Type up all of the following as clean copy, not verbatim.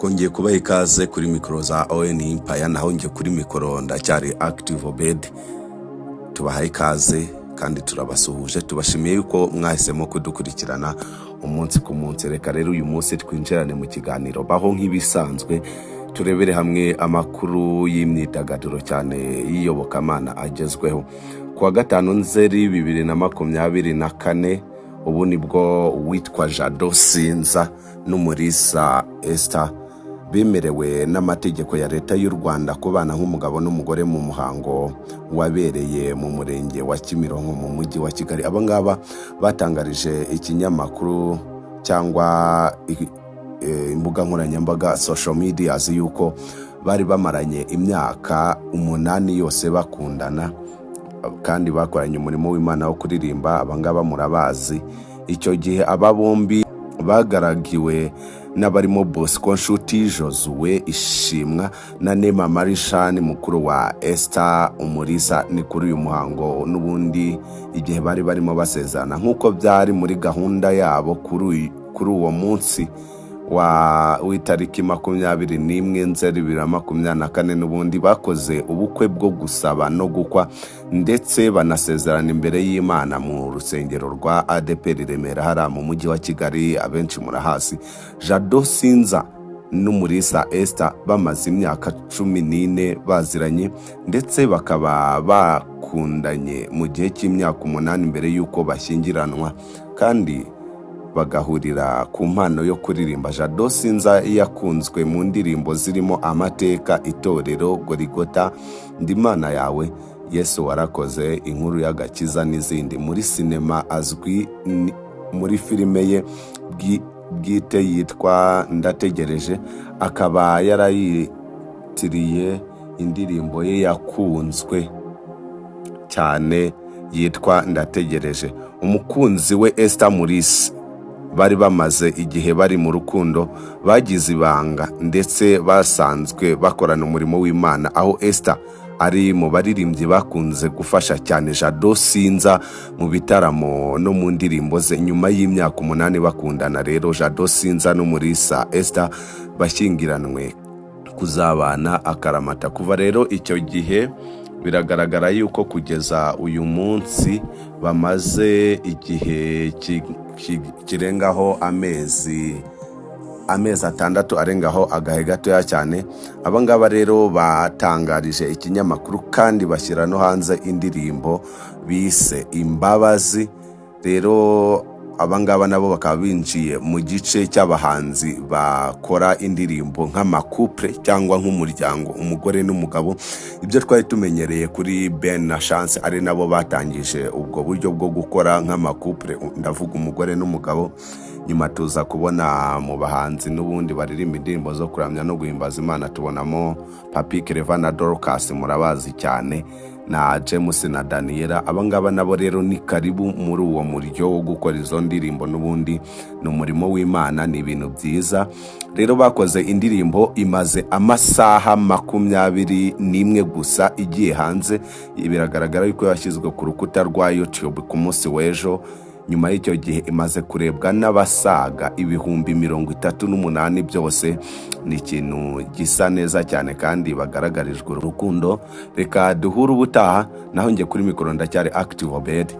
Twongeye kubaha ikaze kuri mikoro za ON Empire, naho njye kuri mikoro ndacyari Active Obed. Tubahaye ikaze kandi turabasuhuje, tubashimiye yuko mwahisemo kudukurikirana umunsi ku munsi. Reka rero uyu munsi twinjirane mu kiganiro baho nk'ibisanzwe, turebere hamwe amakuru y'imyidagaduro, cyane y'iyobokamana, agezweho. Ku wa 5 Nzeri 2024, ubu nibwo uwitwa Jado Sinza n'Umurisa Esther bemerewe n'amategeko ya Leta y'u Rwanda kubana nk'umugabo n'umugore mu muhango wabereye mu Murenge wa Kimironko mu Mujyi wa Kigali. Aba ngaba batangarije ikinyamakuru cyangwa imbuga nkoranyambaga, social media, yuko bari bamaranye imyaka 8 yose bakundana kandi bakoranye umurimo w'Imana wo kuririmba. Abangaba murabazi. Icyo gihe aba bombi bagaragiwe n'abarimo Bosco Nshuti, Josue Ishimwa na Nema Marishani, mukuru wa Esther Umurisa. Ni kuri uyu muhango n'ubundi igihe bari barimo basezerana nk'uko byari muri gahunda yabo kuri uwo munsi wa w'itariki 21 Nzeri 2024. N'ubundi bakoze ubukwe bwo gusaba no gukwa, ndetse banasezerana imbere y'Imana mu rusengero rwa ADEPR Remera, hariya mu Mujyi wa Kigali, abenshi murahazi. Jado Sinza n'Umurisa Esther bamaze imyaka 14 baziranye, ndetse bakaba bakundanye mu gihe cy'imyaka 8 mbere y'uko bashyingiranwa, kandi bagahurira ku mpano yo kuririmba. Jado Sinza yakunzwe mu ndirimbo zirimo Amateka, Itorero, Gorigota, Ndimana Yawe, Yesu Warakoze, Inkuru y'Agakiza n'izindi. Muri sinema azwi muri filime ye bwite yitwa Ndategereje, akaba yarayitiriye indirimbo ye yakunzwe cyane yitwa Ndategereje. Umukunzi we Esther Murisi bari bamaze igihe bari mu rukundo bagize ibanga, ndetse basanzwe bakorana umurimo w'Imana, aho Esther ari mu baririmbyi bakunze gufasha cyane Jado Sinza mu bitaramo no mu ndirimbo ze. Nyuma y'imyaka 8 bakundana rero, Jado Sinza n'Umurisa Esther bashyingiranwe kuzabana akaramata. Kuva rero icyo gihe, biragaragara yuko kugeza uyu munsi bamaze igihe kirengaho amezi 6 arengaho agahe gatoya cyane. Aba ngaba rero batangarije ikinyamakuru kandi bashyira no hanze indirimbo bise Imbabazi. Rero aba ngaba nabo bakaba binjiye mu gice cy'abahanzi bakora indirimbo nk'amacouple cyangwa nk'umuryango, umugore n'umugabo, ibyo twari tumenyereye kuri Ben na Chance, ari nabo batangije ubwo buryo bwo gukora nk'amacouple, ndavuga umugore n'umugabo. Nyuma tuza kubona mu bahanzi n'ubundi baririmba indirimbo zo kuramya no guhimbaza Imana, tubonamo Papi Clever na Dorcas, murabazi cyane, na James na Daniela. Abangaba nabo rero ni karibu muri uwo muryo wo gukora izo ndirimbo. N'ubundi ni umurimo w'Imana, ni ibintu byiza. Rero bakoze indirimbo imaze amasaha 21 gusa igiye hanze. Biragaragara yuko yashyizwe ku rukuta rwa YouTube ku munsi w'ejo. Nyuma y'icyo gihe imaze kurebwa n'abasaga 38,000. Byose ni ikintu gisa neza cyane kandi bagaragarijwe urukundo. Reka duhure ubutaha, naho njye kuri mikoro ndacyari Active Obed.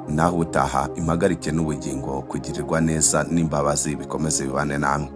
Naho ubutaha, impagarike n'ubugingo, kugirirwa neza n'imbabazi bikomeze bibane namwe.